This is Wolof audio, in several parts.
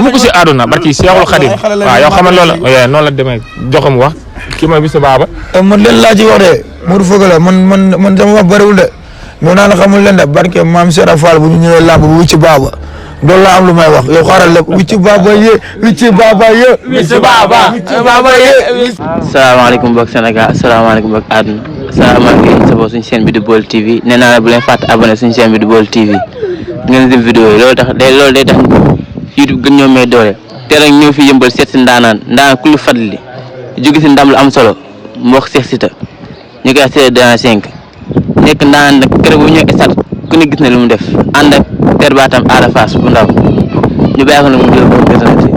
mu ko si àdduna barki Seexul Xadim waaw yow xam nga loolu la noonu la demee joxam wax kii mooy Bisa Baba. man leen laa ci wax de Modou Feugeula man sama wax bëriwul de mais naa la xamul leen de barke maam Serap Fall bu ñu ñëwee làmb bu Wicci Baba loolu laa am lu may wax yow xaaral lépp Wicci Baba ye. salaamaaleykum mbokk Sénégal asalaamaaleykum mbokk àdduna asalaamaaleykum sa bopp suñu chaîne bi di Baol TV nee naa la bu leen fàtte abonné suñu chaîne bi di Baol TV ngeen di vidéo yi loolu day tax YouTube gën ñoo may doole te nag ñëw fi yëmbal seet si ndaanaan ku lu fadli jóge si ndam lu am solo mbokk Cheikh Sita ñu koy seet dans 5 nekk ndaanaan nag kër bu ñëw estat ku ne gis na lu mu def ànd ak terbaatam Ada Fass bu ndaw ñu bàyyi ko nag mu jël boobu personnalité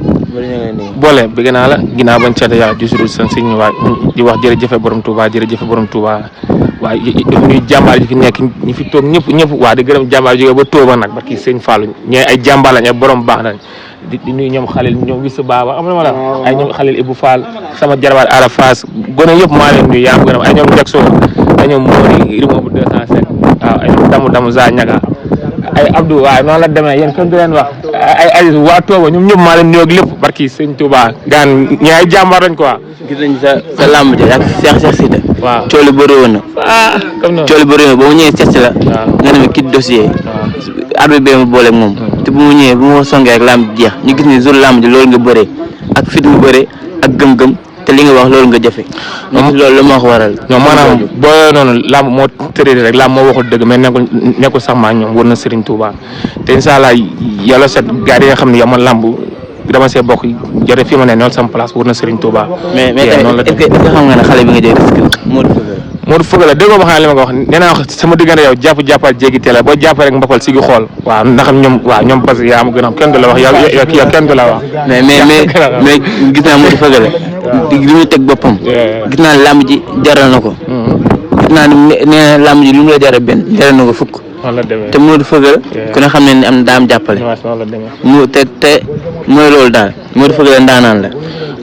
boole bëgg naa la ginnaaw bañ cate yàlla di suru san siñ waay di wax jërëjëfe borom Touba jërëjëfe borom Touba waaye ñuy jàmbaar yi fi nekk ñi fi toog ñëpp waa di gërëm jàmbaar jógee ba Touba nag barki sëñ Fallou ñee ay jàmbaar lañ ay borom baax nañ di nuyu ñoom xalil ñoom Bisa Baba am na ma la ay ñoom xalil Ibou Fall sama jarbaat Ada Fass gone yëpp maa leen nuyu yaa gërëm ay ñoom Jackson ay ñoom Mori Rimo bu 207 waaw ay ñoom damu za ñaga ay Abdou waaye noonu la demee yéen kenn du leen wax ay Aziz waa Touba ñoom ñëpp maa leen nuyoog lépp barki sëñ Touba gaan ñi ay jàmbaar lañ quoi. gis nañ sa làmb ja ak Cheikh Sita. waaw cooli bëri woon na. comme noonu cooli bëri woon na ba mu ñëwee seet si la. nga ne ma kii dossier. arbitre bi ma boole ak moom. te bu mu ñëwee bu ma songee ak làmb jeex ñu gis ni jour làmb ji loolu nga bëree ak fit mu bëree ak gëm-gëm te li nga wax loolu nga jëfe. loolu la moo ko waral. ñoom maanaam boo noonu làmb moo tëree rek làmb moo waxul dëgg mais nekkul sax maa ñoom war na Serigne Touba te incha allah yàlla set gars yi nga xam ne yow man làmb dama see bokk jotee fi ma ne noonu sama place war na Serigne Touba. mais tamit est-ce que xam nga ne xale bi nga jël risque Modou Feugeula déggoo ma xam ne li ma ko wax nee naa wax sama diggante yow jàppal jéggi teel boo jàppee rek mbapal si gi xool waaw ndax ñoom parce que yaa ma gën a xam kenn du la wax yow kenn du la wax. mais gis naa Modou Feugeula li muy teg boppam. gis naa ne làmb ji jaral na ko. gis naa ne nee na làmb ji lu mu la jaral benn jaral na ko fukk. te Modou Feugeula ku ne xam ne am daam jàppale. te mooy loolu daal Modou Feugeula ndaanaan la.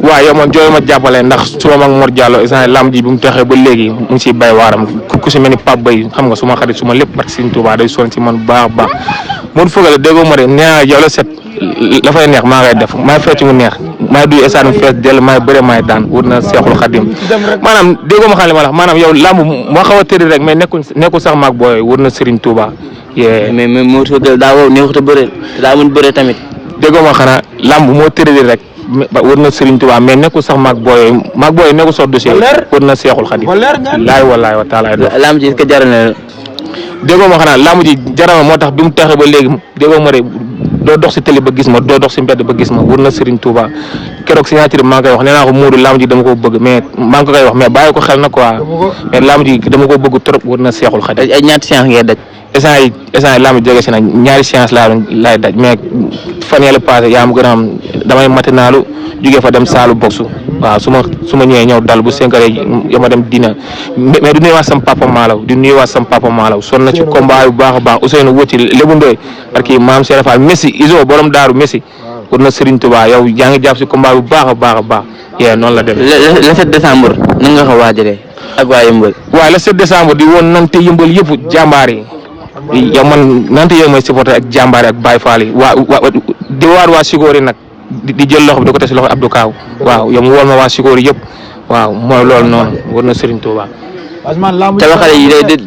waaw yow man jooyu ma jàppale ndax suma mag Mor Diallo instant lamb ji bi mu taxee ba léegi mu ngi siy bay waaram ku si mel ni Pape Bay xam nga suma xarit suma lépp barke Serigne Touba day sonn ci man baax Modou Feugeula déggoo ma de nee naa yow la set la fay neex maa ngay def maay fecc mu neex maay duy esaan mu fees dell maay bëre maay daan wër na Seexul Xadim maanaam déggoo ma xam li ma la maanaam yow lamb moo xaw a tëri rek mais nekkul sax maag booy wër na Serigne Touba. mais Modou Feugeula daa wow neexut a bëre te daa mën bëre tamit. déggoo ma xanaa lamb moo tëri rek. wër na Serigne Touba mais nekkul sax maag booy nekkul sax dossier wër na Seexul Xadim laay wallaay wa taala lamb ji est-ce que jaral na déggoo ma xanaa lamb ji jaral moo tax bi mu taxee ba léegi déggoo ma de doo dox si télé ba gis ma doo dox si mbedd ba gis ma wër na Serigne Touba keroog signature bi maa ngi koy wax nee naa ko Modou lamb ji dama ko bëgg mais maa ngi ko koy wax mais bàyyi ko xel na quoi mais lamb ji dama ko bëgg trop wër na Seexul Xadim ay ñaata séance ngay daj essence yi lamb jóge si nag ñaari séance laay daj mais fan yële passé yaa ma gën a xam damay matinalu jógee fa dem saalu boxu waaw su ma ñëwee ñëw dal bu 5 heures ya ma dem dina mais du nuyuwaat sama papa Malaw sonn na ci combat bu baax a baax Ousseynou Wocci Lébu Ndoye parce que maam Serap Fall Messi Iso borom daaru Messi war na Serigne Touba yow yaa ngi jàpp si combat bu baax a baax yee noonu la demee. le 7 décembre nan nga ko waajalee ak waa Yëmbal. waaw le 7 décembre di woon nante Yëmbal yëpp jàmbaar yi yow man nante yow mooy supporter ak jàmbaar yi ak Baye Fall yi di waar waa Sigori nag di jël loxo bi di ko teg si loxo Abdou Kaaw waaw yow mu woon ma waa Sigori yëpp waaw mooy loolu noonu war na Serigne Touba.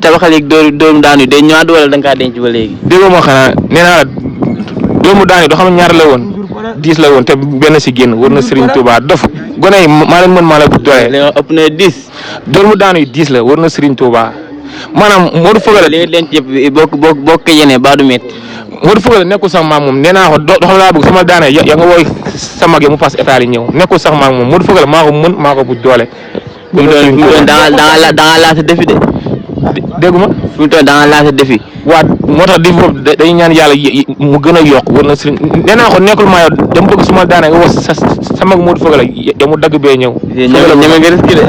tabaxale yi doomu daan yi day ñëwaat wala da nga kaa denc ba léegi. déggoo ma xanaa nee naa la doomu daan yi doo xam ñaar la woon 10 la woon te benn si génn war na Serigne Touba dof gone yi maa leen mën maa la doole. li nga ëpp na 10. doomu daan yi 10 la war na Serigne Touba maanaam Modou Feugeula li nga denc yëpp boo ko yénee ba du métti. Modou Feugeula nekkul sax maag moom nee naa ko doo xam laa bëgg sama daane ya nga wooy sa mag yi mu passe état yi ñëw nekkul sax maag moom Modou Feugeula maa ko mën maa ko bu doole. bu mu doon da nga laata défi de. déggu ma. bu mu doon da nga laata défi. waaw moo tax di boobu dañuy ñaan yàlla mu gën a yokk war na Serigne nee naa ko nekkul maa yow dama bëgg suma daane nga woo sa mag Modou Feugeula ya mu dagg bee ñëw. ñeme nga risque de.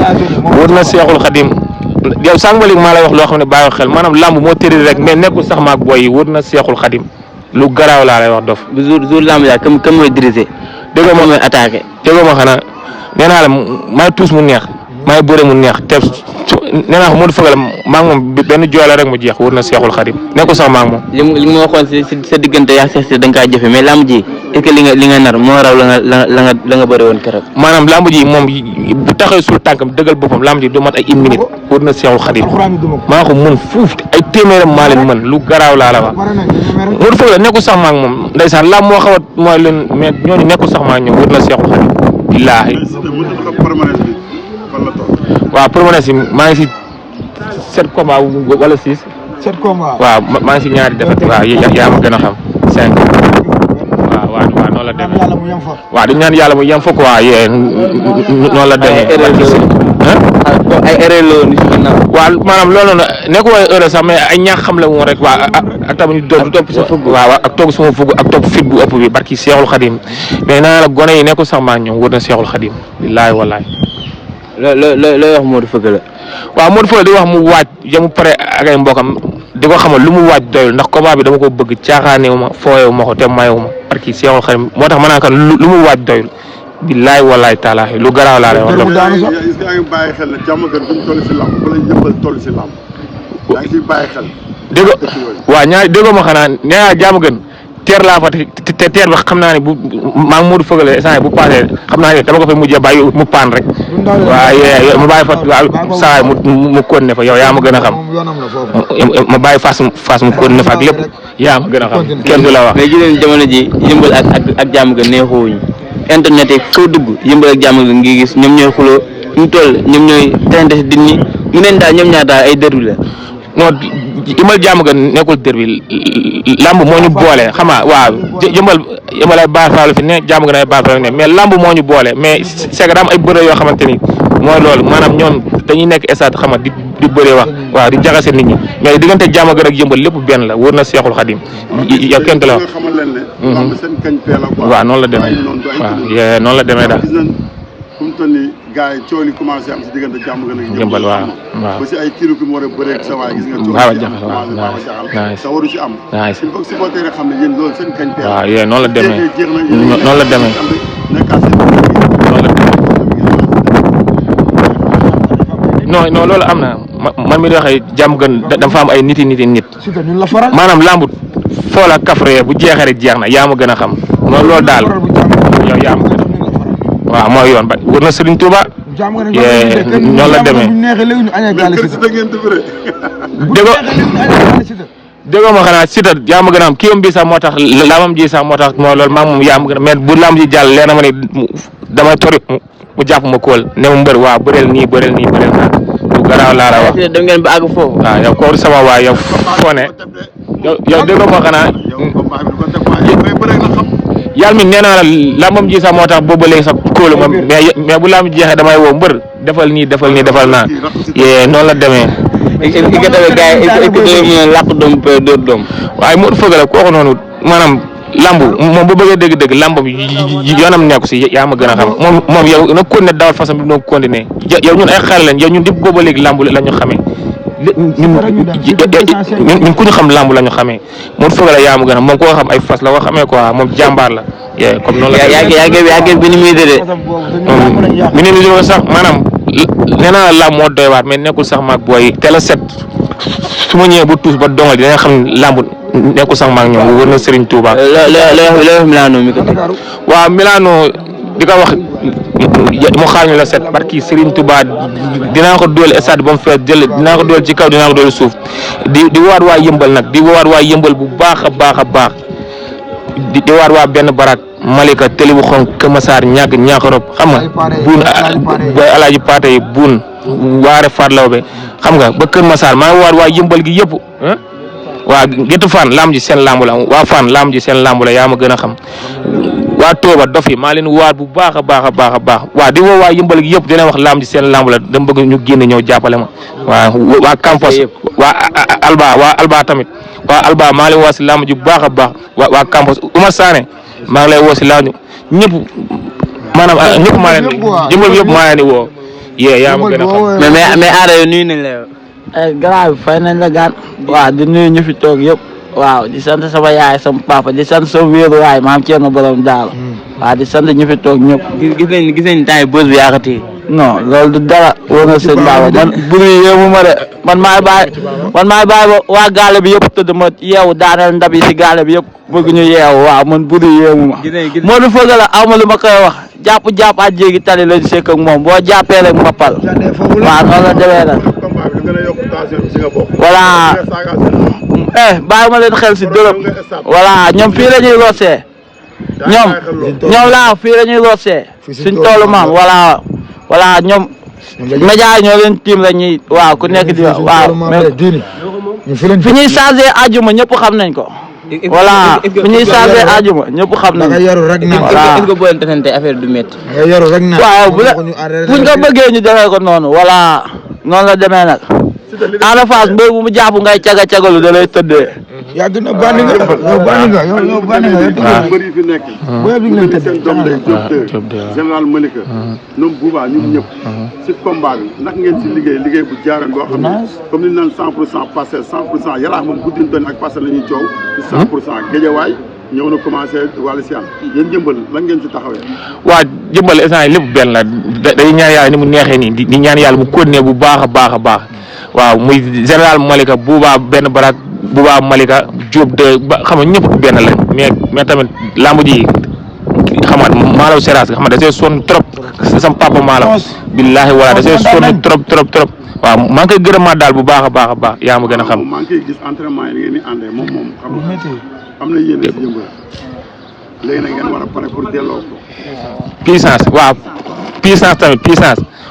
war na Seexul Xadim yow sànq ba léegi maa lay wax loo xam ne bàyyi xel maanaam lamb moo tëri rek mais nekkul sax maag booy yi wër na Seexul Xadim lu garaaw laa lay wax dof. bu jour lamb ja kam mooy dirigé. déggoo ma mooy attaqué. déggoo ma xanaa nee naa la may tuus mu neex may bëre mu neex te nee naa ko Modou Feugeula maa ngi moom benn joola rek mu jeex wër na Seexul Xadim nekkul sax maa ngi moom. li ma waxoon si sa diggante yaa Cheikh Cissé da nga kaa jëfe mais lamb ji est-ce que li nga nar moo raw la nga bëri woon keroog. maanaam lamb ji moom bu taxee suul tànkam dëggal boppam lamb ji du mat ay une minute wër na Seexul Xadim maa ko mën fuuf ay téeméeram maa leen mën lu garaaw laa la wax. Modou Feugeula nekkul sax maa ngi moom ndeysaan lamb moo xaw a mooy leen mais ñooñu nekkul sax maa ngi ñoom wër na Seexul Xadim billaahi. waaw permanence yi maa ngi si 7 combats wala 6. 7 combats. waaw maa ngi si ñaari defet waaw yaa ma gën a xam 5. waaw noonu la demee waaw di ñaan yàlla mu yem fa quoi noonu la demee. ay erreur la woon waaw maanaam loolu noonu nekkul ay erreur sax mais ay ñaax xam la woon rek waaw ak tamit topp sa fugg waaw ak toog suma fugg ak topp fit bu ëpp bi barki Seexul Xadim mais naa la gone yi nekkul sax maa ñoom wër na Seexul Xadim billaahi wallaahi. looy wax Modou Feugeula. waaw Modou Feugeula di wax mu waaj ya mu pare ak ay mbokam di ko xamal lu mu waaj doyul ndax combat bi dama ko bëgg caaxaanewu ma fooyewu ma ko te mayewu ma parce que Seexul Xadim moo tax ma naan kan lu mu waaj doyul billaay wallaay taalaahi lu garaaw laa lay wax. est-ce que yaa ngi bàyyi xel ne jàmm gën buñ toll si làmb wala yëmbal toll si làmb yaa ngi siy bàyyi xel. dégg waaw déggoo ma xanaa nee naa jàmm gën teer laa fa te teer bi xam naa ne bu maa ngi Modou Feugeula instant bu passé xam naa ne dama ko fay mujjee bàyyi mu paan rek waaw mu bàyyi fa waaw saa mu continué fa yow yaa ma gën a xam ma bàyyi fas mu continué fa ak lépp yaa ma gën a xam kenn du la wax. mais jigéen jamono ji yëmbal ak jàmm gën neexoowuñu internet yi foo dugg yëmbal ak jàmm gën ngi gis ñoom ñooy xuloo ñu toll ñoom ñooy tente si dit ñi mu neen daal ñoom ñaar daal ay dëru la. non yëmbal jàmm gën nekkul dër bi lamb moo ñu boole xam nga waaw yëmbal ay baax faalu fi ne jàmm gën ay baax faalu ne mais lamb moo ñu boole mais c'est que daa am ay bërë yoo xamante ni mooy loolu maanaam ñoom dañuy nekk stade xam nga di bëree wax waaw di jaxase nit ñi mais diggante jàmm gën ak yëmbal lépp benn la wër na Seexul Xadim yow kenn du la wax. waaw noonu la demee waaw noonu la demee daal. fu mu toll nii gars yi coow li commencé am si diggante jàmm gën ak yëmbal waaw ba si ay kiiru ki mu war a bëree ak sa waay gis nga coow sa waru si am il faut que supporter rek xam ne yéen loolu seen kañ waaw noonu la demee noonu la demee non loolu am na man mi di waxee jàmm gën dafa fa am ay nit maanaam lambu foo la kafre bu jeexee rek jeex na yaa ma gën a xam loolu daal yow yaa ma gën a xam waaw mooy yoon ba wër na Serigne Touba noonu la demee déggoo ma xanaa Siteu yaa ma gën a am kii bi sax moo tax lamam ji sax moo tax moo loolu maa moom yaa ma gën a mais bu lam ji jàll leer na ma ne dama tori mu jàpp ma kóol ne ma mbër waaw bëreel nii naa lu garaaw laa la wax. dem ngeen ba àgg foofu. waaw yow kooku sama waay yow foo ne yow déggoo ma xanaa yàlla mi nee naa la lambam ji sax moo tax boobu ba léegi sax kóolu ma mais bu lamb ji jeexee damay woo mbër defal nii defal naa noonu la demee. est-ce que tamit gars yi est-ce que doo mën a làq doom dóor doom. waaye Modou Feugeula kooku noonu maanaam lambu moom bu bëggee dëgg-dëgg lambam yoonam nekku si yaa ma gën a xam moom yow na continuer dawal façon bi noo continuer yow ñun ay xale lañ yow ñun di booba léegi lambu la ñu xamee ñun ku ñu xam lambu la ñu xamee Modou Feugeula yaa ma gën a moom koo xam ay fas la ko xamee quoi moom jàmbaar la comme noonu la yaa ngi minimiser de minimiser sax maanaam nee naa lamb moo doy waat mais nekkul sax maag booy teel a set su ma ñëwee ba tuus ba dongal dina xam ne lamb nekkul sax maag ñoom wër na Serigne Touba. Milano mi ko waaw Milano di ko wax mu xaar ñu la set barki Serigne Touba dinaa ko dool stade ba mu fees jël dinaa ko dool ci kaw dinaa ko dool suuf di waat waa yëmbal nag di waat waa yëmbal bu baax a baax di waat waa benn barak Malika télé bu xonk Kër Massar ñàkk-ñàkk-rob xam nga buun booy alaaji paate yi buun waare farlaw be xam nga ba Kër Massar maa ngi waat waa yëmbal gi yëpp waa géttu fan lamb ji seen lamb la waa fan lamb ji seen lamb la yaa ma gën a xam waa Tooba dof yi maa leen waat bu baax a baax waa di woo waa yëmbal gi yëpp dina wax lamb ji seen lamb la dama bëgg ñu génn ñëw jàppale ma waa Campos waa Alba tamit waa Alba maa leen waa si lamb ji bu baax a baax waa Campos Oumar Sané maa ngi lay woo si lamb ñëpp maanaam ñëpp maa leen yëmbal yëpp maa leen di woo yaa ma gën a xam mais aada yow nuyu nañ la yow. garaaw bi fay nañ la gaan waaw di nuyu ñu fi toog yëpp waaw di sant sama yaay sama papa di sant sama wéeruwaay maam Thierno borom daal waaw di sant ñu fi toog ñëpp. gis nañ temps yi bës bi yaakati non loolu du dara wóor na sëñ Baba man buri yéemu ma de man maay bàyyi ba waa gaale bi yëpp tëdd ma yeewu daaneel ndab yi si gaale bi yëpp bëgg ñu yeewu waaw man buri yéemu ma Modou Feugeula aw ma lu ma koy wax jàpp a jéegi tali lañ sekk ak moom boo jàppee rek ma pal waaw noonu la demee nag voilà bàyyi ma leen xel si dërëm voilà ñoom fii la ñuy roosee ñoom laa fii la ñuy roosee suñ toolu maam voilà ñoom média yi ñoo leen tiim la ñuy waaw ku nekk di waaw fi ñuy changé ajuma ñëpp xam nañ ko voilà fi ñuy changé ajuma ñëpp xam nañ ko voilà est-ce que boo leen tasante affaire du métti waaw buñ ko bëggee ñu defee ko noonu voilà noonu la demee nag Ada Fass mbéy bu mu jàpp ngay caga-cagalu da lay tëddee yàgg na bandi nga yow bandi nga yow mbër yi fi nekk seen doom day Diop 2 général Malika ñoom Bouba ñun ñëpp si combat bi ndax ngeen si liggéey bu jaaran boo xam ne comme ni naan 100% Parcelles 100% Yaraax moom guddin doon ak Parcelles la ñuy coow si 100% Guédiawaye ñëw na commencé wàllu si am yéen jëmbal lan ngeen si taxawee waa jëmbal instant yi lépp benn la day ñaan yàlla ni mu neexee nii di ñaan yàlla mu continuer bu baax a baax waaw muy général Malika Bouba benn barak Bouba Malika Diop de ba xam nga ñëpp benn lañ mais tamit lamb ji xam nga Malaw Seras xam nga da see sonn trop sama papa Malaw billahi wala da see sonn trop waaw maa ngi koy gërëmaat daal bu baax a baax yaa ma gën a xam. maa ngi koy gis entraînement yi ngeen di àndee moom xam nga am na yéen si yëngu léegi nag ngeen war a pare pour delloo ko. puissance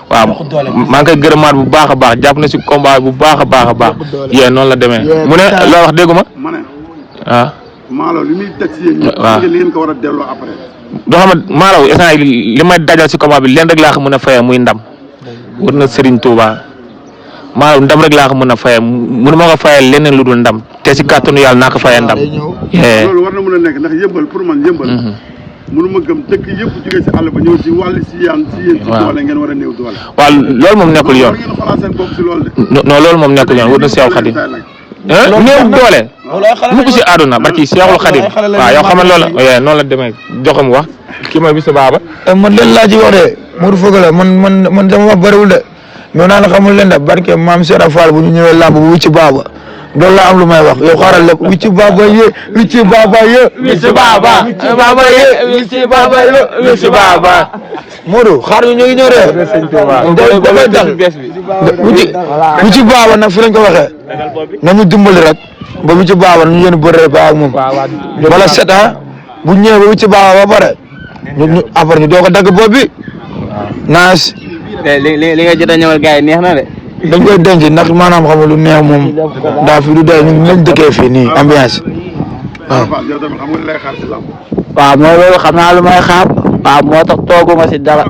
waaw maa ngi koy gërëmaat bu baax a baax jàpp na si combat bu baax a baax yéen noonu la demee mu ne loo wax déggu ma. ma ne. waaw. Malaw li muy teg si yéen ñëpp. waaw li ngeen ko war a delloo après. doo xam ne Malaw instant yi li may dajal si combat bi leen rek laa ko mën a fayee muy ndam war na Serigne Touba Malaw ndam rek laa ko mën a fayee mënu ma ko fayee leneen lu dul ndam te si kàttanu yàlla naa ko fayee ndam. loolu war na mën a nekk ndax yëmbal pour man yëmbal. mënuma gëm dëkk yëpp jógee si àll ba ñëw si wàllu si yéen si doole ngeen war a néew doole. waaw loolu moom nekkul yoon. war ngeen xalaat seen bopp si loolu de. non loolu moom nekkul yoon war na Seexul Xadim. néew doole. mu ko si àdduna barki Seexul Xadim waaw yow xam nga loolu la noonu la demee joxe mu wax kii mooy Bisa Baba. man leen laa ci wax de Modou Feugeula man dama wax bëriwul de mais naa la xamul leen de barke maam Serap Fall bu ñu ñëwee làmb bu wicc baaba loolu la am lu may wax yow xaaral lépp wicc baaba ye wicc baaba ye wicc baaba Modou xaar ñu ngi ñëw de dafay dal wicc baaba nag fi lañ ko waxee nañu dimbali rek ba wicc baaba ñu yéen bëree ba ak moom wala set bu ñëwee ba wicc baaba ba pare ñu après ñu doog a dagg bopp bi naas li nga jot a ñëwal gars yi neex na de. dañ koy denc ndax maanaam xam nga lu neex moom daa fi du dee ñun lañ dëkkee fii nii ambiance waaw. waaw mooy loolu xam naa lu may xaar waaw moo tax tooguma si dara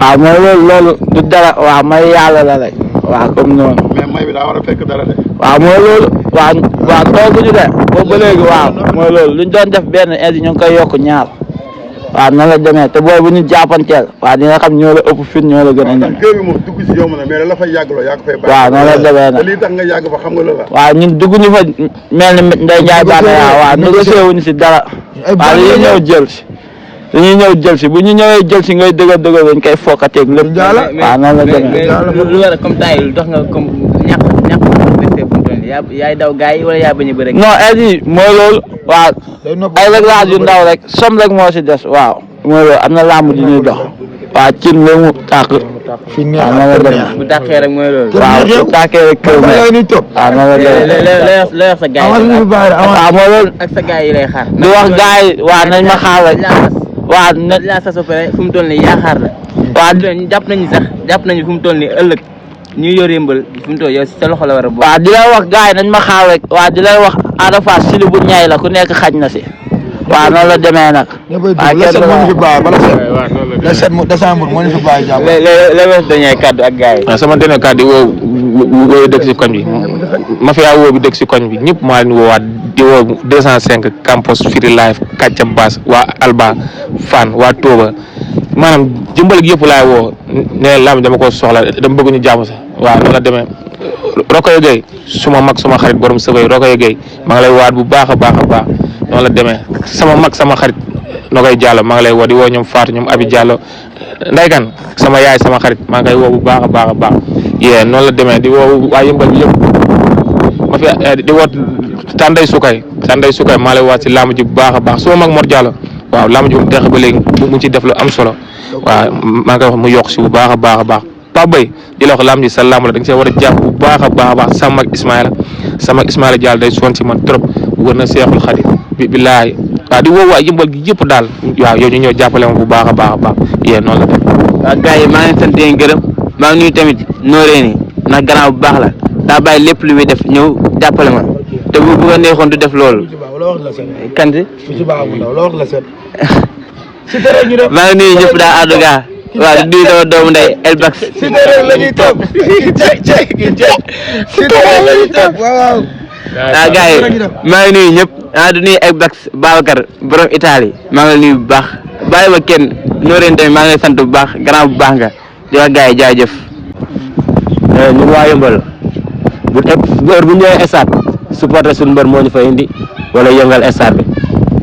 waaw mooy loolu du dara waaw may yàlla la rek waaw comme noonu. mais may bi daa war a fekk dara de. waaw mooy loolu waaw tooguñu de boobu ba léegi waaw mooy loolu luñ doon def benn indi ñu ngi koy yokk ñaar. waaw nan la demee te booy bu ñu jàppanteel waaw di nga xam ñoo la ëpp fit ñoo la gën a ñeme. kër gi moom dugg si yomb na mais la fay yàggloo yaa ko fay bàyyi. waaw nan la demee nag lii tax nga yàgg fa xam nga la la. waaw ñun dugg ñu fa mel ni Ndeye Ndiaye Bane waaw négocié wuñ si dara. waaw dañuy ñëw jël si bu ñu ñëwee jël si ngay dëgër dañ koy fokkateeg lépp. waaw nan la demee lu war a comme taay lu tax nga comme ñàkk yaay daw gars yi wala yaa bañ a bëri. non indi mooy loolu waaw ay réglage yu ndaw rek som rek moo si des waaw mooy loolu am na làmb di ñuy dox waaw cin la mu tàkk waaw nan la demee bu tàkkee rek mooy loolu. waaw bu tàkkee rek kër waaw nan la demee lay wax sa gars yi waaw mooy loolu ak sa gars yi lay xaar. di wax gars yi waaw nañ ma xaar rek waaw na laa sa sopere fu mu toll nii yaakaar la. waaw jàpp nañu fu mu toll nii ëllëg ñu yor yëmbal fu mu toll yow si sa loxo la war a bokk. waaw di lay wax gars yi nañ ma xaar rek waaw di lay wax Ada Fass sili bu ñaay la ku nekk xaj na si waaw noonu la demee nag. waaw kenn du moo ñu fi bàyyi bala le 7 décembre moo ñu fi bàyyi jàmm. léeg-léeg dañuy kaddu ak gars yi. waaw sama dernier kaddu woo dëkk si koñ bi mafia woo bi dëkk si koñ bi ñëpp maa leen woowaat di woo 205 campus Free Life Kacha Bass waa Alba Fan waa Touba maanaam jëmbal gi yëpp laay woo ne lamb dama ko soxla dama bëgg ñu jàmm sax waaw noonu la demee Rokoy Gueye suma mag suma xarit borom sëbëy Rokoy Gueye maa ngi lay waat bu baax a baax noonu la demee sama mag sama xarit Nogay Diallo maa ngi lay woo di woo ñoom Fatou ñoom Abi Diallo ndaykan sama yaay sama xarit maa ngi koy woo bu baax a baax a baax yee noonu la demee di woo waa Yëmbal bi yëpp ma fi di woo Tanday Sukay maa lay waat si lamb ji bu baax a baax suma mag Mor Diallo waaw lamb ji bu teex ba léegi mu ci def lu am solo waaw maa ngi koy wax mu yokk si bu baax a baax a baax Pape Boy di la wax lamb ji sa lamb la da nga see war a jàpp bu baax a baax a baax sama ak Ismaïla Diallo day sonn si man trop wër na Seexul Xadim billaay waaw di woo waa Yëmbal gi yëpp daal waaw yow ñu ñëw jàppale ma bu baax a baax a baax yéen noonu la def. waaw gars yi maa ngi sant di leen gërëm maa ngi nuyu tamit Noreyni ndax gannaaw bu baax la daa bàyyi lépp lu muy def ñëw jàppale ma te bu bëgg a neexoon du def loolu. kanti maa ngi nuyu ñëpp daal àddu gaa waaw di nuyu sama doomu ndey Elbax. waaw gars yi maa ngi nuyu ñëpp di nuyu Elbax Babacar borom Italie maa ngi nuyu bu baax bàyyi ma kenn Noreyni tamit maa ngi lay sant bu baax gannaaw bu baax nga di wax gars yi jaajëf. ñun waa Yëmbal bu heure bu ñëwee stade supporter suñu mbër moo ñu fa indi wala yëngal stade bi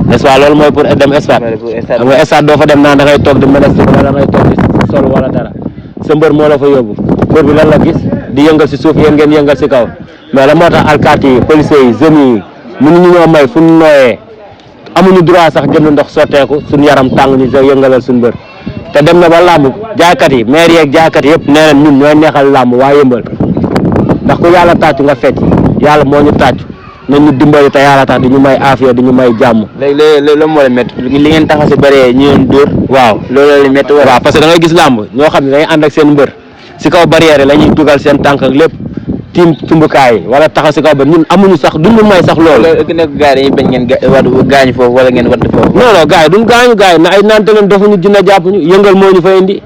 n'est-ce pas loolu mooy pour dem stade xam nga stade doo fa dem naan da ngay toog di menacé wala da ngay toog di sol wala dara sa mbër moo la fa yóbbu mbër bi lan la gis di yëngal si suuf yéen ngeen yëngal si kaw mais la moo tax alkaati yi policiers yi jeunes yi mënuñu ñoo may fu ñu nooyee amuñu droit sax jënd ndox sotteeku suñu yaram tàng ñu sa yëngalal suñu mbër te dem na ba làmb jaaykat yi maire yeeg jaaykat yëpp nee nañ ñun ñooy neexal làmb waa Yëmbal ndax ku yàlla tàccu nga fecc yàlla moo ñu tàccu nañ ñu dimbali te yàlla tax di ñu may aafiya di ñu may jàmm. léegi loolu moo la métti li ngeen taxaw si bëree ñu leen dóor. waaw loolu la métti waaw parce que da ngay gis làmb ñoo xam ne dañuy ànd ak seen mbër si kaw barrière yi la ñuy dugal seen tànk ak lépp tiim tumbukaay yi wala taxaw si kaw ba ñun amuñu sax duñu may sax loolu. loolu nekk gars yi dañuy bañ ngeen gaañu foofu wala ngeen wadd foofu. non non gars yi duñ gaañu gars yi na ay naan leen defuñu dina jàpp ñu yëngal moo ñu fa indi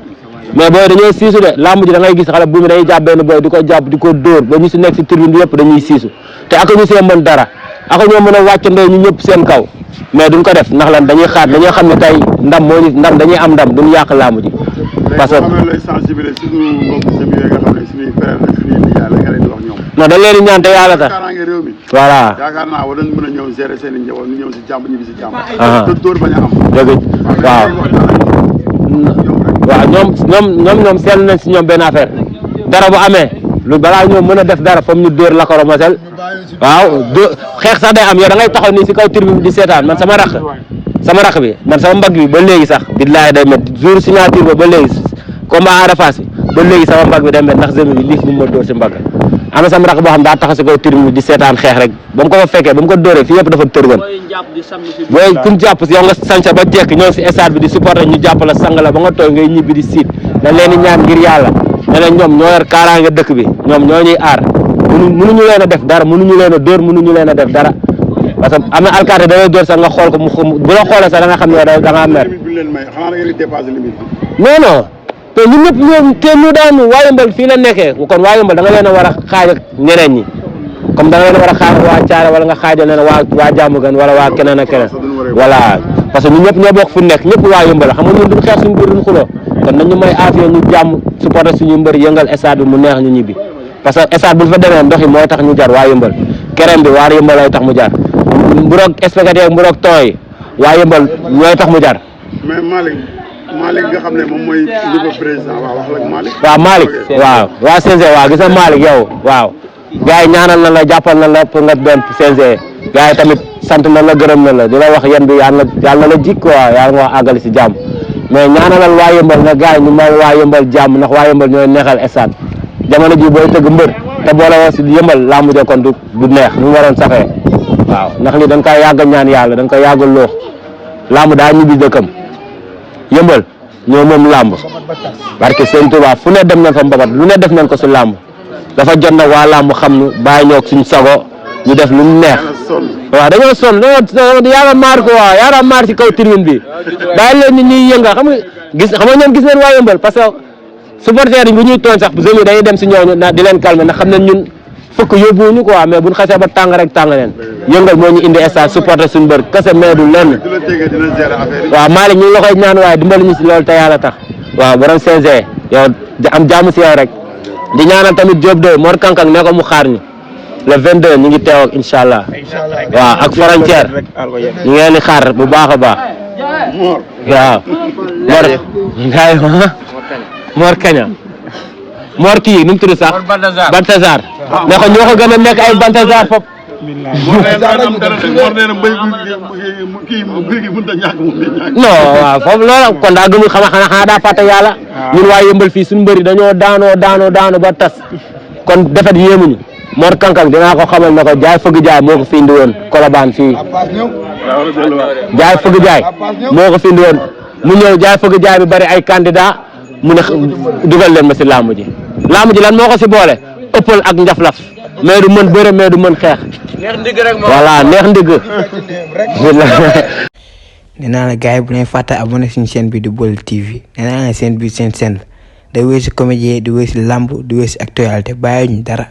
mais booy dañoo siisu de làmb ji da ngay gis xale bu mi dañuy jàpp benn booy di ko jàpp di ko dóor ba ñu si nekk si tribune bi yëpp dañuy siisu te aka ñu see mën dara aka ñoo mën a wàccandoo ñu ñëpp seen kaw mais duñ ko def ndax lan dañuy xaar dañoo xam ne tey ndam moo ñu ndam dañuy am ndam duñ yàq làmb ji parce que lay sensibiliser suñu mbokk sëñ yi nga xam ne suñuy frère la suñuy nijaay la nga leen di wax ñoom non dañ leen di ñaan te yàlla tax kaaraange réew mi voilà yaakaar naa war nañ mën a ñëw gérer seen i njaboot ñu ñëw si jàmm ñibbi si jàmm te dóor bañ a am dëgg waaw waaw ñoom seetlu nañ si ñoom benn affaire dara bu amee lu balaa ñoom mën a def dara foog ñu dóor lakoro mosel waaw xeex sax day am yow da ngay taxaw nii si kaw tribune di seetaan man sama rakk bi man sama mbagg bi ba léegi sax billahi day met jour signature ba léegi combat Ada Fass ba léegi sama mbagg bi day met ndax zemi bi liif bu ma dóor si mbagg am na sama rakk boo xam daa taxaw si kaw tribune di seetaan xeex rek ba mu ko fa fekkee ba mu ko dóoree fii yëpp dafa tërgan booy kuñ jàpp si yow nga sanca ba jekk ñëw si stade bi di supporter ñu jàpp la sang la ba nga tooy ngay ñibbi di siit dañ leen di ñaan ngir yàlla ne leen ñoom ñoo yor kaaraange dëkk bi ñoom ñoo ñuy aar mënuñu leen a def dara mënuñu leen a dóor mënuñu leen a def dara parce que am na alkaati da ngay dóor sax nga xool ko bu la xoolee sax da nga xam ne da ngaa mer non te ñun ñëpp ñoom te ñu daanu waa Yëmbal fii la nekkee kon waa Yëmbal da nga leen a war a xaaj ak ñeneen ñi comme da nga leen a war a xaaj ak waa Thiaré wala nga xaajal leen waa Diamaguène wala waa keneen ak keneen voilà parce que ñun ñëpp ñoo bokk fu nekk ñëpp waa Yëmbal xam nga ñun duñ xeex suñu biir duñ xuloo kon nañu may aafiya ñu jàmm supporter suñu mbër yëngal stade bi mu neex ñu ñibbi parce que stade bu ñu fa demee ndox yi mooy tax ñu jar waa Yëmbal kerem bi waa Yëmbal lay tax mu jar mburoog spaghetti ak mburoog ton yi waa Yëmbal ñooy tax mu jar mais Malick nga xam ne moom mooy niveau président waaw wax la Malick. waaw Malick waaw waa CNG waaw gis nga Malick yow waaw gars yi ñaanal na la jàppal na la pour nga doon CNG gars yi tamit sant na la gërëm na la di la wax yéen bi yàlla na la jik quoi yàlla nga wax àggali si jàmm mais ñaanalal waa Yëmbal na gars yi ñu may waa Yëmbal jàmm ndax waa Yëmbal ñooy neexal stade jamono ji booy tëgg mbër te boole woo si Yëmbal làmb ja kon du neex ñu waroon safee waaw ndax li dañ koy yàgg ñaan yàlla dañ koy yàgg loox làmb daa ñibbi dëkkam Yëmbal ñoo moom làmb barke Sëñ Tuubaa fu ne dem nañ fa mbabat lu ne def nañ ko si làmb dafa jot nag waa làmb xam nu bàyyi ñoog suñ sago ñu def lu mu neex waaw dañoo sonn yaara maar ko waaw yaara maar si kaw tribune bi bàyyi leen ni ñuy yënga xam nga ñoom gis nañ waa Yëmbal parce que supporters yi bu ñuy tooñ sax jeunes yi dañuy dem si ñooñu di leen calmer ndax xam nañ ñun fukk yóbbuwuñu quoi mais buñ xasee ba tàng rek tàng leen yëngal moo ñu indi stade supporter suñu mbër kese mais du lenn waaw Malick ñu ngi la koy ñaan waaye dimbali ñu si loolu te yàlla tax waaw borom CNG yow am jàmm si yow rek di ñaanal tamit Diop de Mor Kankang ne ko mu xaar ñu le 22 ñu ngi teew ak incha allah waaw ak frontière ñu ngi leen di xaar bu baax a baax waaw Mor Kaña Mor kii nu mu tudd sax Baltazar ne ko ñoo ko gën a nekk ay Baltazar fop non waaw foofu loolu kon daa gëmul xanaa daa fàtte yàlla ñun waa Yëmbal fii suñu mbëri dañoo daanoo ba tas kon defet yéemuñu Mor Kankang dinaa ko xamal ne ko jaay fëgg jaay moo ko fi indi woon Colobane fii jaay fëgg jaay moo ko fi indi woon mu ñëw jaay fëgg jaay bi bari ay candidat mu ne dugal leen ma si làmb ji lan moo ko si boole ëppal ak njaflaf mais du mën bëre mais du mën xeex neex ndigg rek voilà neex ndigg nee naa la gars yi bu leen fàtte abonné suñu chaîne bi di Baol TV nee naa la chaîne bi seen chaîne la day wéy si comédie di wéy si lamb di wéy si actualité bàyyi ñu dara